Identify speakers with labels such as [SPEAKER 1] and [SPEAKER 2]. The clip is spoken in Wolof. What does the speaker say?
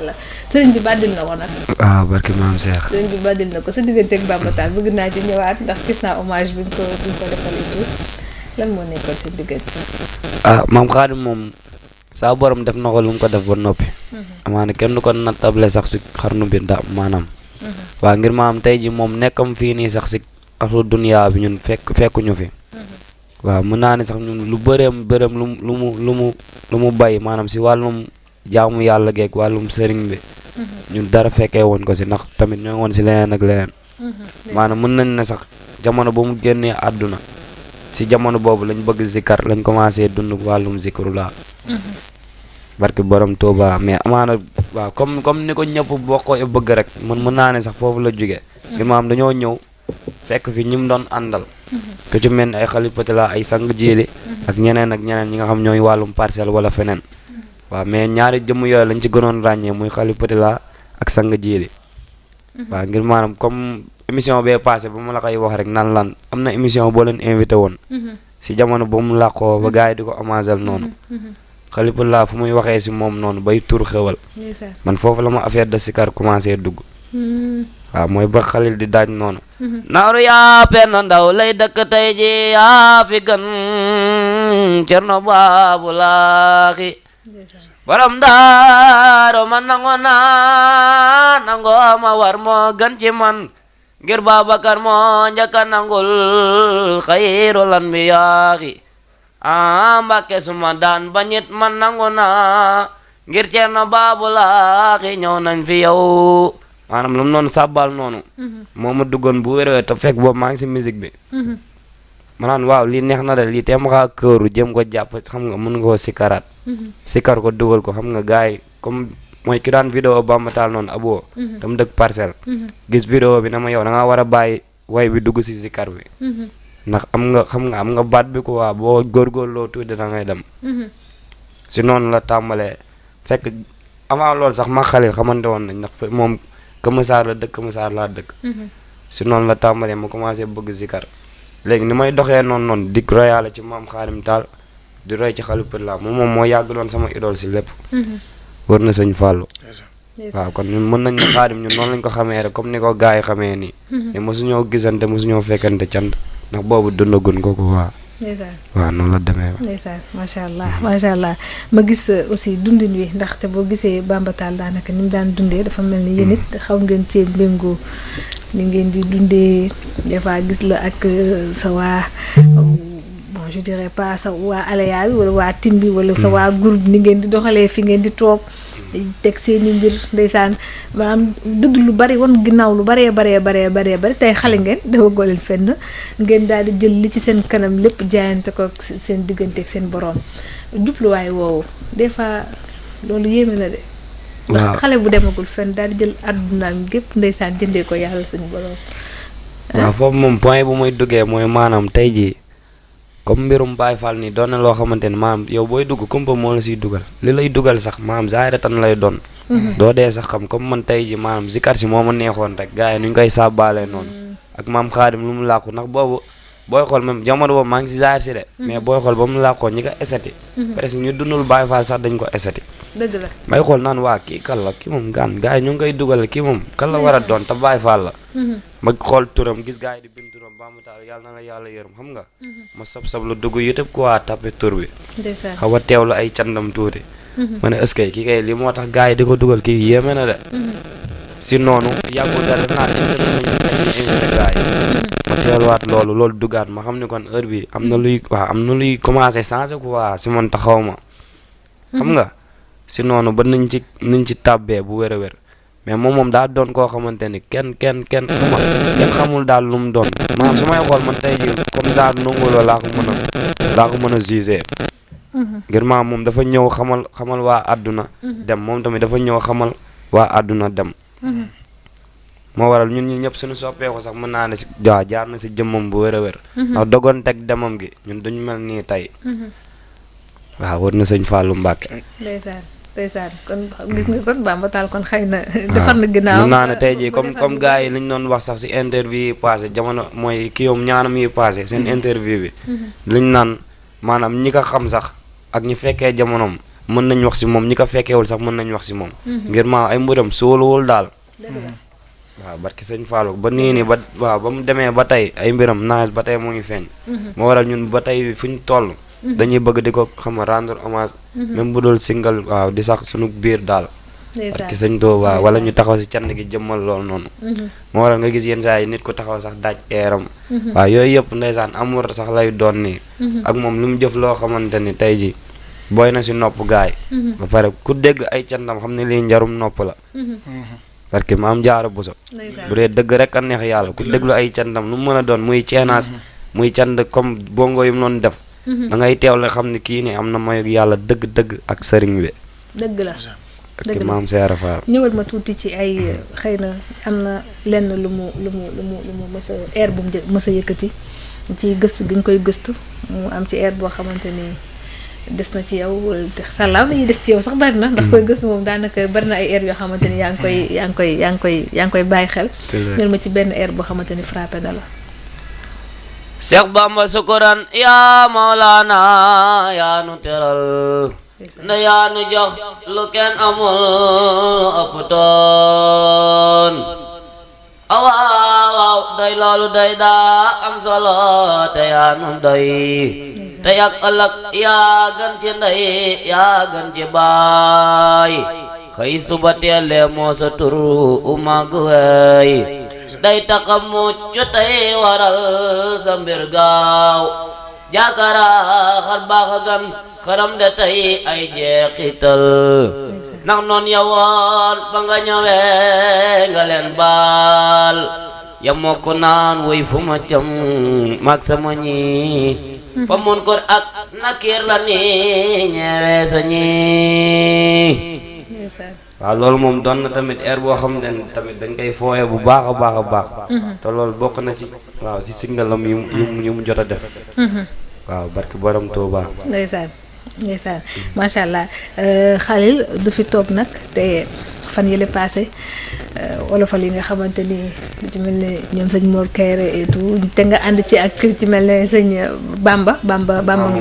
[SPEAKER 1] allah sëriñ bi bàddil na ko nag.
[SPEAKER 2] waaw barki maam Cheikh.
[SPEAKER 1] sëriñ bi bàddil na ko sa digganteeg Bamba Tall bëgg naa ci ñëwaat ndax gis naa hommage bi nga ko defal et tout lan moo nekkoon seen diggante.
[SPEAKER 2] maam Xaadim moom saa borom def na ko lu mu ko def ba noppi. amaana kenn du ko nattable sax si xarnu bi maanaam. waaw ngir maam tey ji moom nekkam fii nii sax si axlu duniyaa bi ñun fekkuñu fi. waaw mën naa ne sax ñun lu bëreem lu mu bay maanaam si wàllum jaamu yàlla geeg wàllum sëriñ bi. ñun dara fekkee woon ko si ndax tamit ñoo woon si leneen ak leneen. maanaam mën nañ ne sax jamono ba mu génnee àdduna si jamono boobu lañ bëgg zikar lañ commencé dund wàllum zikrullah. barki borom Touba mais amaana waaw comme ni ko ñëpp bokkoo bëgg rek man mën naa ne sax foofu la jóge ngir maam dañoo ñëw fekk fi ñi mu doon àndal. ku ci mel ni ay xalipatala ay sang jiili ak ñeneen ñi nga xam ñooy wàllum parcelle wala feneen. waaw mais ñaari jëmm yooyu lañ ci gënoon ràññee muy xalipatala ak sang jiili. waaw ngir maanaam comme émission bee passé ba ma la koy wax rek naan lan am na émission boo leen invité woon. si jamono ba mu làqoo ba gars yi di ko amaasal noonu. xalipatala fu muy waxee si moom noonu bay tur xewal. man foofu la ma affaire de sikar commencé dugg. waaw mooy ba xalil di daaj noonu. naaru yaa penn ndaw lay dëkk tey ji yaa fi gën cerno baabu laaxi borom daaro man nangoo ma war moo gën ci man ngir Babakar moo njëkka nangul xayrul anbiyaaxi Mbàkke suma daan bañit man nangu naa ngir cerno baabu laaxi ñëw nañ fi yow maanaam lu mu noonu sàbbal noonu. moo ma duggoon bu wér te fekk boobu maa ngi si musique bi. ma naan waaw lii neex na de lii te ma xaa këru jëm ko jàpp xam nga mën nga koo sikaraat. sikar ko dugal ko xam nga gars yi comme mooy ki daan vidéo Bamba Tall noonu aboo. tam dëkk parcelle. gis vidéo bi na ma yow da ngaa war a bàyyi way bi dugg si sikar bi. ndax am nga baat bi ko waa boo góorgóorloo tuuti da ngay dem. si noonu la tàmbalee fekk avant loolu sax ma xalil xamante woon nañ ndax moom. Kamasaar la dëkk Kamasaar laa dëkk. si noonu la tàmbalee ma commencé bëgg zikar léegi ni may doxee noonu di royaale ci maam Xaadim Tall di roy ci xalipatala moom moo yàgg doon sama idole si lépp. war na sëñ Fallou. waaw kon ñun mën nañ ne Xaadim ñun noonu lañ ko xamee rek comme ni ko gars yi xamee nii. te mosuñoo gisante mosuñoo fekkante cant ndax boobu dundagun ko waaw. waaw noonu la demee ba.
[SPEAKER 1] ndeysaan macha allah ma gis aussi dundin wi ndaxte boo gisee Bamba Tall daanaka ni mu daan dundee dafa mel ni yéen it xaw ngeen cee méngoo ni ngeen di dundee des fois gis la ak sa waa bon je dirais pas sa waa alaya bi wala waa tim bi wala sa waa groupe ni ngeen di doxalee fi ngeen di toog teg seeni mbir ndeysaan maanaam dëdd lu bari wan ginnaaw lu baree bari tey xale ngeen dafa góoleel fenn ngeen daal di jël li ci seen kanam lépp jaayante ko seen diggante ak seen borom jubluwaay woowu des fois loolu yéeme na de. ndax xale bu demagul fenn daal di jël àddunaam gépp ndeysaan jëndee ko yàlla suñu borom.
[SPEAKER 2] waaw foofu moom point bu muy duggee mooy maanaam tey jii comme mbirum Baay Faal nii doon na loo xamante ne maanaam yow booy dugg kumpa moo la siy dugal li lay dugal sax maanaam zaahiratan lay doon. doo dee sax xam comme man tey ji maanaam zikar si moo ma neexoon rek gars yi nu ñu koy sàbbaalee noonu. ak maam Xaadim lu mu làkku ndax boobu booy xool même jamono boobu maa ngi si zaahir si de. mais booy xool ba mu làkkoo ñi ko esati. presque ñu dundul Baay Faal sax dañ ko esati.
[SPEAKER 1] dëgg la
[SPEAKER 2] may xool naan waa kii kan la kii moom gaan gars yi ñu ngi koy dugal kii moom kan la war a doon te Baay Faal la. ma xool turam gis gars yi di bind turam Bamba Tall yàlla na la yàlla yërëm xam nga. ma sab lu dugg YouTube quoi tapé tur bi. xaw a teewlu ay candam tuuti. ma ne est-ce que kii kay lii moo tax gars yi di ko dugal kii yéeme na de. si noonu yàggul dara def naa une semaine lañu si invité gars yi. ma teewluwaat loolu duggaat ma xam ne kon heure bi am na luy commencé changé quoi si man taxaw ma. xam nga si noonu ba niñ ci tàbbee bu wér a wér mais moom daa doon koo xamante ni kenn xamul daal lu mu doon maanaam su may xool man tey ji comme ça nunguloo laa ko mën a jugé ngir maanaam moom dafa ñëw xamal waa àdduna dem moom tamit dafa ñëw xamal waa àdduna dem moo waral ñun ñi ñëpp suñu soppeeku sax mën naa ne si waaw jaar na si jëmmam bu wér a wér ndax dogoon teg demam gi ñun duñu mel nii tey waaw war na sëñ Fallou Mbacke
[SPEAKER 1] ndeysaan kon gis nga kon Bamba Tall kon xëy na defar na ginnaaw
[SPEAKER 2] mën naa ne tey jii comme gars yi liñ doon wax sax si interview yi passé jamono mooy kii yoom ñaanam yi passé seen interview bi liñ naan maanaam ñi ko xam sax ak ñi fekkee jamonoom mën nañ wax si moom ñi ko fekkeewul sax mën nañ wax si moom ngir ma ay mbiram sóoluwul daal waaw barki sëñ Fallou ba nii nii ba waaw ba mu demee ba tey ay mbiram naaj ba tey mu ngi feeñ moo waral ñun ba tey fu ñu toll dañuy bëgg di ko xam rendre hommage même bu dul single waaw di sax suñu biir daal barki sëñ Touba wala ñu taxaw si cant gi jëmmal loolu noonu moo waral nga gis yenn saa yi nit ko taxaw sax daaj eeram waaw yooyu yëpp ndeysaan amour sax lay doon nii ak moom lu mu jëf loo xamante ni tey ji booy na si nopp gaay ba pare ku dégg ay cantam xam ne lii njarum nopp la parce que maam jaara buso bu dee dëgg rek a neex yàlla ku déglu ay cantam lu mu mën a doon muy ceenaas muy cant comme bongo yu mu noonu def da ngay teew la xam ne kii ni am na mayu yàlla dëgg-dëgg ak sëriñ bi
[SPEAKER 1] dëgg la
[SPEAKER 2] parce que maam Seera Faal
[SPEAKER 1] ñëwal ma tuuti ci ay xëy na am na lenn lu mu mës a air bu mu mës a yëkkati ci gëstu gi nga koy gëstu mu am ci air boo xamante ni des na ci yow sàllaaw nañuy des ci yow sax bari na ndax koy gëstu moom daanaka bari na ay air yoo xamante ni yaa ngi koy bàyyi xel ñëwal ma ci benn air boo xamante ni frappé na la.
[SPEAKER 2] Seex Bamba sukuran yaa Mawlana yaa nu teral nda yaa nu jox lu kenn amul ëpp toon awaaw doy loolu doy daa am solo te yaa nu doy te yak ëllëg yaa gën ci ndey yaa gën ci baay xëy suba teele moo sa turu umag wey day taxa mucc tey waral sa mbir gaaw jaakara xar baax a gan xaram de tey ay jeexital ndax noon yawoon ba nga ñëwee nga leen baal ya mokk naan woy fu ma jëm mag sama ñi fa mun ko ak nakir la ni ñeewee sa ñi waaw loolu moom doon na tamit air boo xam ne tamit dañ koy fooye bu baax a baax a baax te loolu bokk na ci waaw si singalam yu mu jot a def waaw barki borom Touba
[SPEAKER 1] ndeysaan macha allah Khalil du fi toog nag te fan yële passé wolofal yi nga xamante ni ci mel ne ñoom sëñ Mor Kayre et tout te nga ànd ci ak ci mel ne sëñ Bamba Ngom